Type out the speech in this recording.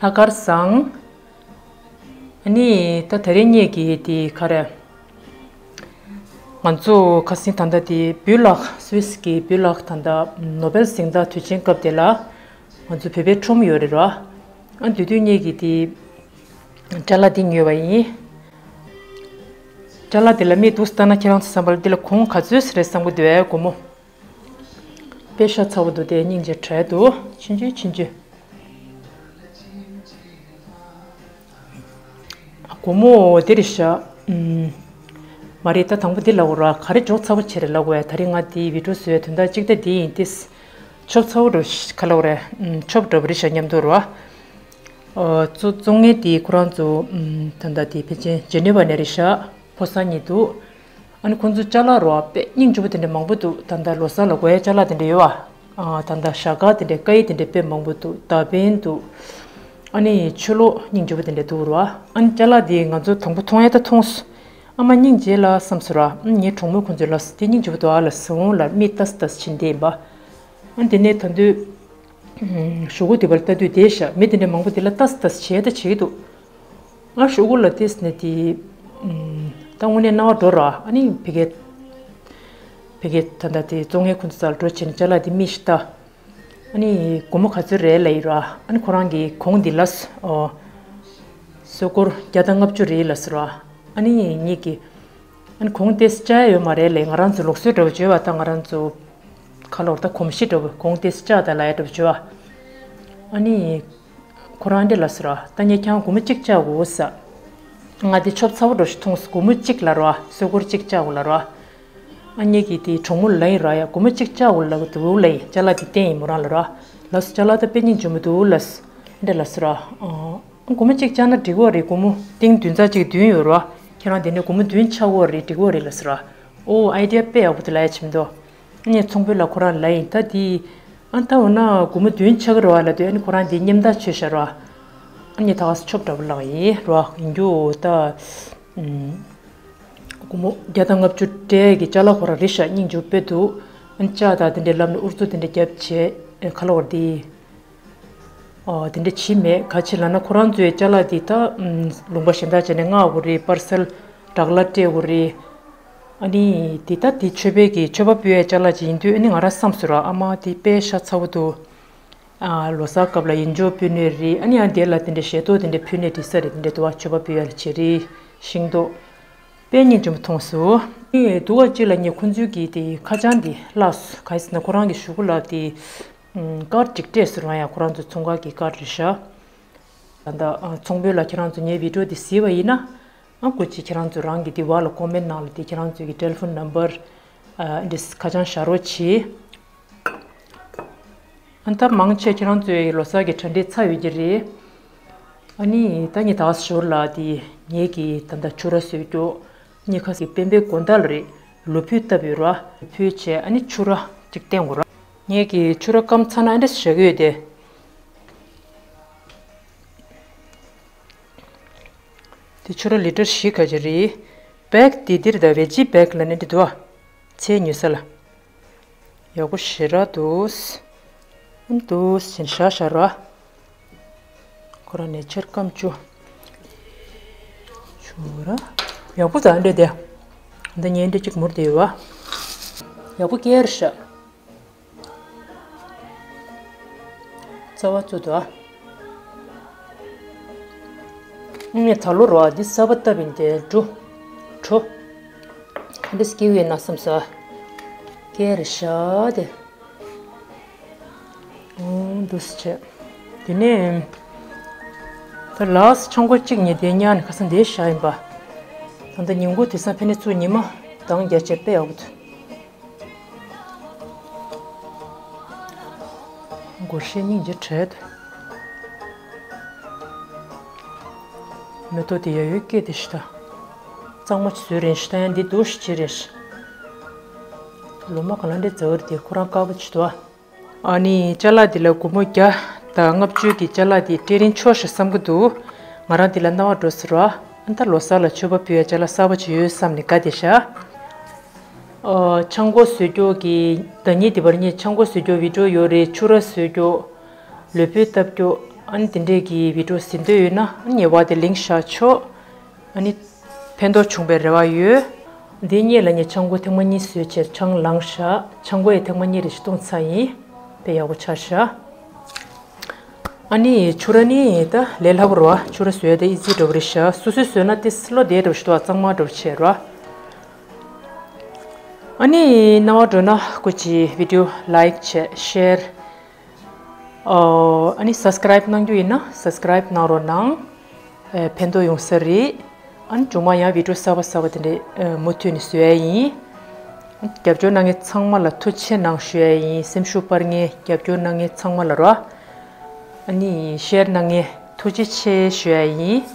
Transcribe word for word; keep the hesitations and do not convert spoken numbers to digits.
ལྷག་དཀར་བཟང་། ཨ་ནི་ད་ད་རེས་ངེད་ཀྱི་དེ་ག་རེ། ང་ཚོ་ཁ་སང་ད་ལྟ་དེ་བུ་ལགས་སུད་སི་གི་བུ་ལགས་ད་ལྟ་ནོ་བེལ་གཟེངས་རྟགས་དུས་ཆེན་སྐབས་དེ་ལ་ང་ཚོ་བོད་པའི་ཁྲོམ་ཡོད་རེད་ར། ཨ་དེ་དུས་ངེད་ཀྱི་དེ་ཅ་ལག་འདི་ཉོས་པ་ཡིན། ཅ་ལག་འདི་ལ་མིག་འདུག་ལྟ་ན་ཁྱེད་རང་ཚོ་བསམ་པར་འདི་ལ་གོང་ག་ཚོད་རེད་བསམ་གི་འདུག་ཨེ། སྒོར་མོ་དཔེ་ཤ་ཚ་བོ་འདུག་སྟེ་སྙིང་རྗེ་བྲལ་འདུག་ཆུང་ཆུང་ཆུང་ཆུང་། སྒོར་མོ་འདི་རེད་ཤག་ཨུམ། མ་རེད། ད་དང་པོ་འདི་ལབ་དགོས་ར། ག་རེ་འཇོག་ཚ་བོ་བྱེད་རེད་ལབ་དགོས་ཡ། ད་རེས་ང་འདི་བི་ཌིའོ་བཟོས་དོན་དག་གཅིག་ད་འདི་ཡིན་ཏེ། ཆོབ་ཚ་བོ་འགྲོ་ག་ལབ་དགོས་རེད། ཨུམ། ཆོབ་འདྲ་པོ་རེད་ཤག་མཉམ་དུ་ར། ཨོ། བཙོ་བཙོ་མཁན་དེ་ཁོ་རང་ཚོ་ཨུམ། ད་ལྟ་དེ་ཕལ་ཆེར་ཇི་ནི་ཝ་ནས་རེད་ཤག་ཕོ་གསར་གཉིས་འདུག་ཨ་ནི་ཁོང་ཚོ་ཅ་ལག་རོ་དཔེ་སྙིང་རྗེ་པོ་དེ་འདྲ་མང་པོ་འདུག་ད་ལྟ་ལོ་གསར་ལ་དགོས་ཡ་ཅ་ལག་དེ་འདྲ་ཡོད་པ། ཨ། ད་ལྟ་ཞྭ་དཀར་དེ་འདྲ་སྐ་ཡིག་དེ་འདྲ་དཔེ་མང་པོ་འདུག་མདའ་འབེན་འདུག་ཨ་ནི་ཆུ་ལོག་སྙིང་རྗེ་པོ་དེ་འདྲ་འདུག་རོ། ཨ་ནི་ཅ་ལག་དེ་ང་ཚོ་དང་པོ་མཐོང་ཡ་ད་མཐོང་སོང་། ཨ་མ་སྙིང་རྗེ་ལ་བསམ་སོང་ར། ཨ་ངའི་གྲོགས་མོ་ཁོང་ཚོས་ལབ་སོང་། དེ་སྙིང་རྗེ་པོ་འདུག་ཨ་ལབ་སོང་ལ། མིག་ལྟ་ལྟ་ཕྱིན་བསྡད་ཡིན་པ། ཨ་དེ་ནས་ད་དུང་གཞུག་གུ་དེ་བར་ལྟ་དུས་བསྡད་ཤག་མི་དེ་འདྲ་མང་པོ་དེ་ལ་ལྟ་ལྟ་བྱས་ད་བྱེད་ཀྱི་འདུག་ང་གཞུག་གུ་ལ་བལྟས་ནས་དེ། ད་དངོས་གནས་རྣ་བ་འགྲོ་ར། ཨ་ནི་ཕ་གིར། ཕ་གིར་ད་ལྟ་དེ་བཙོང་མཁན་ཁོང་ཚོ་རྩར་འགྲོ་བྱས་ནས་ཅ་ལག་དེ་མིག་ཞིག་ལྟ། ཨ་ནི་སྒོར་མོ་ག་ཚོད་རེད་ལབ་ཡིན་ར། ཨ་ནི་ཁོ་རང་གིས་གོང་འདི་ལབ་སོང་། ཨོ། སོ་སྒོར་བརྒྱ་དང་ལྔ་བཅུ་རེད་ལབ་སོང་ར། ཨ་ནི་ངེད་ཀྱིས། ཨ་ནི་གོང་དེ་བཅག་ཡ་ཡོད་མ་རེད་ལབ། ང་རང་ཚོ་ལུགས་སྲོལ་འདྲ་པོ་བྱས་པ་དང་། ང་རང་ཚོ་ག་ལབ་དགོས་རེད། ད་གོམས་གཤིས་འདྲ་པོ། གོང་དེ་བཅག་དང་ལབ་ཡ་འདྲ་པོ་བྱས་པ། ཨ་ནི། ཁོ་རང་འདི་ལབ་སོང་ར། ད་ངས་ཁྱེད་རང་སྒོར་མོ་གཅིག་བཅག་དགོས་ཟེར། ང་འདི་ཆོབ་ཚ་བོ་འདྲ་ཞིག་མཐོང་སོང་། སྒོར་མོ་གཅིག་ལབ་ར། སོ་སྒོར་གཅིག་བཅག་དགོས་ལབ་ར། ཨ་ངེད་ཀྱི་དེ་གྲོགས་མོ་ལབ་ཡིན་ར། ཡ། སྒོར་མོ་གཅིག་བཅག་དགོས་ལབ་གི་འདུག་ལབ་ཡིན། ཅ་ལག་དེ་བསྟན་ཡིན་མོ་རང་ལ་ར། ལབ་སོང་། ཅ་ལག་ད་དཔེ་སྙིང་རྗེ་མོ་འདུག་ལབ་སོང་། འདི་ལབ་སོང་ར། ཨ། སྒོར་མོ་གཅིག་བཅག་ན་འགྲིག་གི་རེད། སྒོར་མོ་ཏིང་བདུན་ཚར་གཅིག་བདུན་ཡོད་ར། ཁྱེད་རང་དེ་ནས་སྒོར་མོ་བདུན་ཆགས་ཀྱི་རེད། འགྲིག་གི་རེད་ལབ་སོང་ར། ཨོ། ཨའི་ཌི་ཡ་དཔེ་ཡག་པོ་འདུག་ལབ་ཡ་ཆེ་མི་འདུག་ངས་ཚོང་དཔོན་ལ་ཁོ་རང་ལབ་ཡིན། ད་དེ། ཨ་ད་འོ་ན་སྒོར་མོ་བདུན་ཆགས་ཀྱི་རེད་པ་ལབ་དུས། ཨ་ནི་ཁོ་རང་དེ་མཉམ་ཐག་ཆོད་ཤག་ར། ཨ་ནི་ད་ག་སེ་ཆོབ་འདྲ་པོ་ལངས་ཡིན་ར། ཡིན་རྒྱུ་ད། ཨུམ། སྒོར་མོ་བརྒྱ་དང་ལྔ་བཅུ་སྤྲད་ཀྱི་ཅ་ལག་ཁོ་རང་རེད་ཤག་སྙིང་རྗེ་པོ་དཔེ་འདུག་ཨ་ནི་ལྕགས་དང་དེ་འདྲའི་ལམ་ནས་ཨུ་ཚུགས་དེ་འདྲ་རྒྱབ་བྱས། ཨེ། ག་ལབ་དགོས་རེད་དེ། ཨོ། དེ་འདྲ་བྱས་མེད། ག་རེ་བྱས་ལབ་ན་ཁོ་རང་ཚོའི་ཅ་ལག་འདི་ད། ཨུམ། ལུང་པ་གཞན་དག་བྱས་ནས་མངགས་དགོས་རེད། པར་སལ་ཌག་ལ་སྤྲད་དགོས་རེད། ཨ་ནི་འདི་ད་འདི་མཆོད་པའི་གི་མཆོད་པ་ཕུལ་ཡའི་ཅ་ལག་ཅིག་ཡིན་དུས། ཨ་ནི་ང་རང་བསམ་སོང་ར། ཨ་མ་འདི་དཔེ་ཤ་ཚ་བོ་འདུག་ཨ། ལོ་གསར་སྐབས་ལ་ཡིན་འཇོག་ཕུལ་ནི་རེད། ཨ་ནི་ཡང་དེ་ལ་དེ་འདྲ་ཞལ་ཏོག་དེ་འདྲ་ཕུལ་ནི་འགྲིག་ས་རེད། དེ་འདྲ་འདུག་པ། མཆོད་པ་ཕུལ་ཡ་ལ་བྱེད་རིན་ཤིང་ཏོག་དཔེ་སྙིང་རྗེ་མོ་མཐོང་སོང་། ཨ་ནི་འདུག་པ་གཅིག་ལ་ངས་ཁོང་ཚོའི་གི་དེ་ཁ་བྱང་འདི་བཀླགས་སོང་། ག་རེ་ཟེར་ན་ཁོ་རང་གི་གཞུག་གུ་ལ་དེ། ཨུམ། ཀར་ཌི་ཅིག་སྤྲད་སོང་ར། ཡ། ཁོ་རང་ཚོ་ཚོང་ཁང་གི་ཀར་ཌི་རེད་ཤག་ད་ལྟ། ཨ། ཚོང་དཔོན་ལ་ཁྱེད་རང་ཚོ་ངའི་བི་ཌིའོ་འདི་གཟིགས་པ་ཡིན་ན། ཨ། སྐུ་མཁྱེན་ཁྱེད་རང་ཚོ་རང་གི་འདི་བར་ལ་ཀོ་མེན་ཊི་ནང་ལ་དེ་ཁྱེད་རང་ཚོའི་གི་ཊེ་ལི་ཕོན་ནམ་བར། ཨ། འདི་ཁ་བྱང་བཞག་རོགས་གྱིས། ཨ། ད་མང་ཆེ་ཁྱེད་རང་ཚོའི་ལོ་གསར་གྱི་གྲ་སྒྲིག་ཚར་ཡོད་ཀྱི་རེད། ཨ་ནི་ད་ངས་ད་ག་སེ་ཞོར་ལ་དེ་ངེད་ཀྱི་ད་ལྟ་ཕྱུ་ར་བཟོས་རྒྱུ། ངས་ཁ་སང་སྤེན་པའི་དགོང་དག་ལ་རེད། ལོ་ཕུད་བཏབ་ཡོད་ར། ལོ་ཕུད་བྱས། ཨ་ནི་ཕྱུ་ར་གཅིག་བསྟན་དགོས་ར། ངེད་ཀྱི་ཕྱུ་ར་སྐམ་ཚར་ན་ཨ་འདྲ་བཞག་གི་ཡོད་དེ། དེ་ཕྱུ་ར་ལི་ཊར་བཞི་ག་ཅིག་རེད། བེག་དེ་འདིར་ད་ཝེ་ཇི་བེག་ལབ་ནས་འདི་འདུག་པ། ཚལ་ཉོ་ས་ལ། ཡག་པོ་ཞེ་དྲག་འདུག་འདུག་ཟིན་བཞག་བཞག་ར། ཁོ་རང་ནས་ཕྱུ་ར་སྐམ་བཅུ། ཕྱུ་ར། ཡག་པོ་ད་འདྲ་དེ། འདི་ཉལ་འདྲ་གཅིག་མུར་དེ་ཡོད་པ། ཡག་པོ་སྐྱེས་ར་ཤག་རྩ་བ་བཙུགས་འདུག་ཨ། ངས་ད་ལོ་རོ་འདི་གསར་པ་བཏབ་ཡིན་དེ། འགྲོ། འགྲོ། འདི་སྐྱེ་བའི་ན་བསམ་ས། སྐྱེ་རེ་ཤ་དེ། འོ་འདུག་སེ་བྱས། དེ་ནས་ད་ལགས་ཆང་སྒོར་གཅིག་ཉིས་དེ་ཉར་ནས་ཁ་སང་འདིར་བཞག་ཡིན་པ། ད་ལྟ་ཉིན་གུང་དེང་སང་ཕན་ནས་ཚུར་ཉི་མ་འདང་རྒྱག་བྱས་དཔེ་ཡག་པོ་འདུག་སྒོར་གཞས་སྙིང་རྗེ་བྲལ་འདུག་མེ་ཏོག་དེ་ཡ་ཡོད་སྐད་དེ་ཤི་ད། གཙང་མ་བཟོས་རན་ཤི་ད། ཡང་འདི་འདུག་ཤི་བྱེད་རན་ཤི། ལོ་མ་ག་ལ་འདྲའི་མཛའ་བོར་དེ་ཁོ་རང་དཀར་པོ་བྱེད་འདུག་ཨ། ཨ་ནི་ཅ་ལག་འདི་ལ་སྒོར་མོ་བརྒྱ་དང་ལྔ་བཅུ་གི་ཅ་ལག་འདི་སྤྲད་རན་ཆོག་ཤག་བསམ་གི་འདུག་ང་རང་འདི་ལ་རྣ་བ་འགྲོ་ཟེར་བ། ཨ་ད་ལོ་གསར་ལ་མཆོད་པ་ཕུལ་ཡ་ཅ་ལག་གསར་པ་ཅིག་ཡོད་བསམ་ནས་དགའ་བསྡད་ཤག་ཨོ། ཆང་སྒོར་བཟོ་རྒྱུ་གི་ཟླ་ཉིན་འདི་བར་ངས་ཆང་སྒོར་བཟོ་རྒྱུ་བི་ཌིའོ་ཡོད་རེད། ཕྱུ་ར་བཟོ་རྒྱུ། ལོ་ཕུད་བཏབ་རྒྱུ། ཨ་ནི་དེ་འདྲས་ཀྱི་བི་ཌིའོ་གཟིགས་འདོད་ཡོད་ན་ཨ་ནི་ཉེ་བ་དེ་ལིང་ཀི་བཞག་ཆོག་ཨ་ནི་ཕན་ཐོགས་བྱུང་བའི་རེ་བ་ཡོད། འདི་སྔོན་ལ་ངས་ཆང་སྒོ་ཐེངས་མ་གཉིས་བཟོས་བྱས་ཆང་ལངས་བཞག་ཆང་སྒོ་ཡི་ཐེངས་མ་གཉིས་རེ་ཞིག་བཏུང་ཚར་ཡིན། དཔེ་ཡག་པོ་ཆགས་བཞག་ཨ་ནི་ཕྱུར་ར་ནི་ད་ལས་སླ་པོ་རེད་བ། ཕྱུར་ར་བཟོ་ཡ་ད་ཨི་ཛི་འདྲ་པོ་རེད་ཤག་སོ་སོས་བཟོས་ན་ཏིས་བློ་བདེ་འདྲ་པོ་ཞིག་འདུག་གཙང་མ་འདྲ་པོ་བྱས་ར། ཨ་ནི་རྣ་བ་འགྲོ་ན་སྐུ་མཁྱེན་བི་ཌིའོ་ལའིཀ་བྱས་ཤེར། ཨོ། ཨ་ནི་སབ་སི་ཀ་རའིབ་གནང་རྒྱུ་ཡིན་ན་སབ་སི་ཀ་རའིབ་གནང་རོགས་གནང་། ཨེ་ཕན་ཐོགས་ཡོང་ས་རེད། ཨ་ནི་མཇུག་མ་ཡང་བི་ཌིའོ་གསར་པ་གསར་པ་དེ་འདྲས་ཨེ་མུ་མཐུད་ནས་བཟོ་ཡ་ཡིན། རྒྱབ་སྐྱོར་གནང་མཁན་ཚང་མ་ལ་ཐུགས་རྗེ་ཆེ་གནང་ཞུ་ཡ་ཡིན། སེམས་ཤུགས་སྤར་མཁན་རྒྱབ་སྐྱོར་གནང་མཁན་ཚང་མ་ལ་རོ། ཨ་ནི་ཤེར་གནང་མཁན་ཐུགས་རྗེ་ཆེ་ཞུ་ཡ་ཡིན།